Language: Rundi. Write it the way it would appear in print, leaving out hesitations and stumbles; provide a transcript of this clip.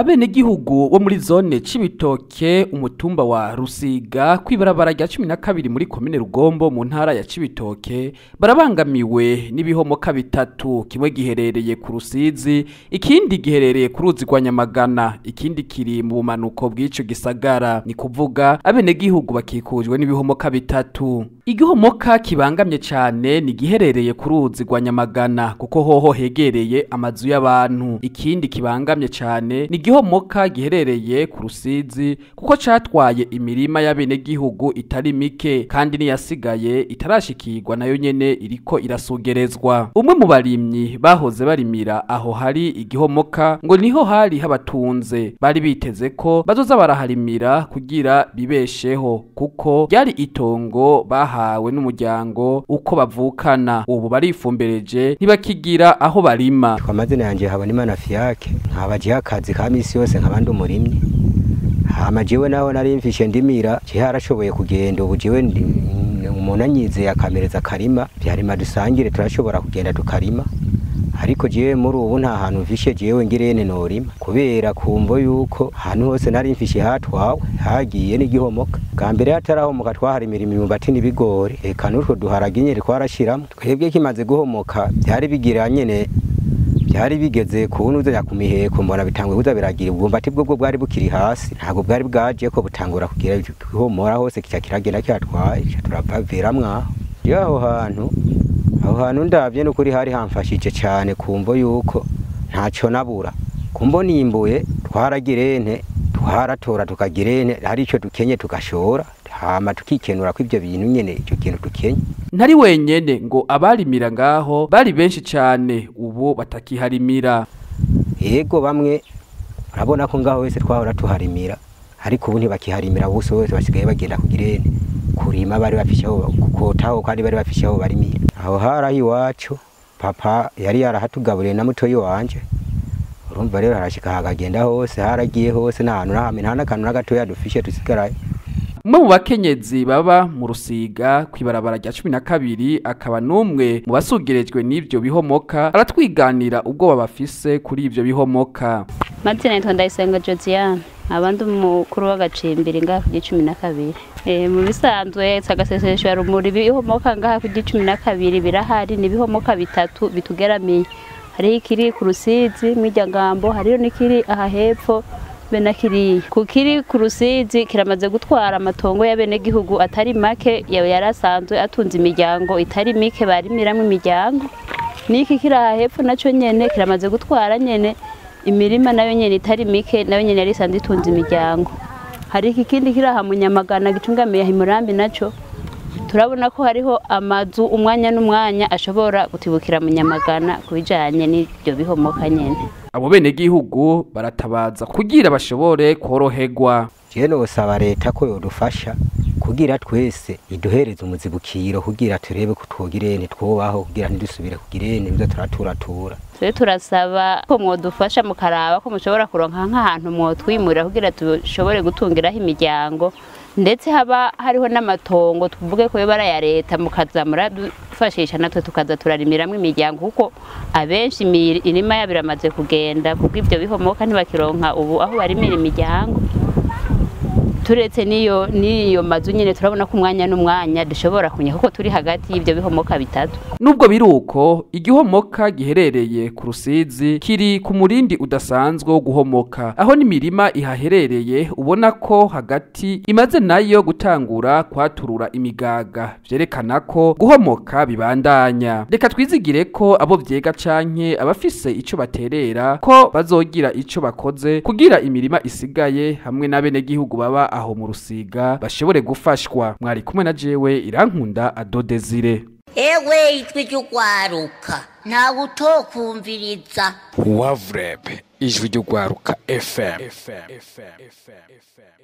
Abenegihugu bo muri zone Cibitoke, umutumba wa Rusiga, kw'ibarabara rya 12 muri komine Rugombo mu ntara ya Cibitoke, barabangamiwe n'ibihomoka bitatu. Kimwe giherereye ku Rusizi, ikindi giherereye ku ruzi rwa Nyamagana, ikindi kiri mu bumanuko bw'ico gisagara. Ni kuvuga abenegihugu bakikujwe n'ibihomoka bitatu. Igihomoka kibangamye cane ni giherereye ku ruzi rwa Nyamagana, kuko hoho hegereye amazu y'abantu. Ikindi kibangamye cane ni igihomoka giherereye ku Rusizi, kuko catwaye imirima y'abenegihugu itari mike, kandi niyasigaye itarashikirwa nayo nyene iriko irasugerezwa. Umwe mu barimyi bahoze barimira aho hari igihomoka ngo niho hari habatunze, bari biteze ko bazoza baraharimira kugira bibesheho, kuko ryari itongo bahawe n'umuryango uko bavukana. Ubu barifumbereje, ntibakigira aho barima. Amazina yanje Habonimana Fiake, nkaba akazi ka misi yose, nkabandi umurimyi. Hama jewe naho nari mfishe ndimira, je harashoboye kugenda. Ubu jewe umuntu anyizeye akamereza akarima, vyarima dusangire, turashobora kugenda tukarima. Ariko jewe muri ubu nta hantu mfishe jewe ngirene norima, kubera kumvo yuko ahantu hose nari mfishe hatwawe, hagiye n'igihomoka. Bwa mbere hatarahomoka twaharimira imyumbati n'ibigori, eka n'utwo duharage nyene twarashiramwo. Twebwe kimaze guhomoka vyari bigira nyene, byari bigeze kunuza ya kumiheko, mbona bitangwe kuza biragira. Ubwumbati bwo bwari bukiri hasi, ntabwo bwari bwaje ko butangura kugira ihomora hose, kica kiragenda cyatwaye, turavaviramwo aho. Aho hantu, aho hantu ndavye n'ukuri hari hamfashije cyane, kumvo yuko ntaco nabura. Kumbo nimbuye twaragirente, twaratora tukagirente, hari ico dukenye tugashora, hama tukikenura ko ivyo bintu nyene, ico kintu dukenye. Ntari wenyene, ngo abarimira ngaho bari benshi cane ubu batakiharimira. Yego, bamwe urabona ko ngaho wese twahora tuharimira, ariko ubu ntibakiharimira bose. Bose basigaye bagenda kugirene kurima bari bafishe aho kukotaho, kandi bari bafishe aho barimira. Aho haraho iwacu, papa yari yarahatugaburiye na mutoyi wanje. Urumva rero harashika hakagenda hose, haragiye hose, nta hantu na hamwe, nta n'akantu na gatoya dufishe dusigaraye. Umwe mu bakenyezi baba mu Rusiga kw'ibarabara rya 12, akaba n'umwe mu basugerejwe n'ivyo bihomoka, aratwiganira ubwoba bafise kuri ivyo bihomoka. Mazina nitwa Ndayisenga Josiane, abandi umukuru w'agacimbiri ngaha ku 12. Mu bisanzwe agaseseshwa rumuri, ibihomoka ngaha ku 12 birahari, ni ibihomoka bitatu bitugeramiye. Hariho ikiri ku Rusizi mw'iryangambo, hariho n'ikiri aha hepfo be na kiriya. Ku kiri ku Rusizi kiramaze gutwara amatongo y'abenegihugu atari make, yawe yarasanzwe atunze imiryango itari mike barimiramwo imiryango. N'iki kiri aha hepfo naco nyene kiramaze gutwara nyene imirima nayo nyene itari mike, nayo nyene yari isanzwe itunze imiryango. Hari iki kindi kiri aha mu Nyamagana gicungamiye Himurambi, naco turabona ko hariho amazu umwanya n'umwanya ashobora gutibukira mu Nyamagana ku bijanye n'ivyo bihomoka nyene. Abo benegihugu baratabaza kugira bashobore koroherwa. Jewe nosaba leta ko yodufasha kugira twese iduhereze umuzibukiro, kugira turebe ko twogirene twobaho, kugira ntidusubire kugirene biza turaturatura. Twe turasaba ko mwodufasha mukaraba ko mushobora kuronka nk'ahantu mwotwimurira kugira dushobore gutungiraho imiryango, ndetse haba hariho n'amatongo tuvuge ko yobara ya leta, mukaza muradufashisha natwe tukaza turarimiramwo imiryango, kuko abenshi imirima yabo iramaze kugenda kubwo ivyo bihomoka, ntibakironka ubu aho barimira imiryango. Turetse niyo mazu nyene, turabona ko umwanya n'umwanya dushobora kunya, kuko turi hagati y'ivyo bihomoka bitatu. Nubwo biruko, igihomoka giherereye ku Rusizi kiri ku murindi udasanzwe wo guhomoka, aho n'imirima ihaherereye ubona ko hagati imaze nayo gutangura kwaturura imigaga, vyerekana ko guhomoka bibandanya. Reka twizigire ko abo vyega canke abafise ico baterera ko bazogira ico bakoze kugira imirima isigaye hamwe n'abenegihugu baba aho mu Rusiga bashobore gufashwa. Mwari kumwe na jewe Irankunda Adodezire. Ewe ijwi ry'ugwaruka, ntawe utokumviriza. Wavurebe, ijwi ry'ugwaruka FM.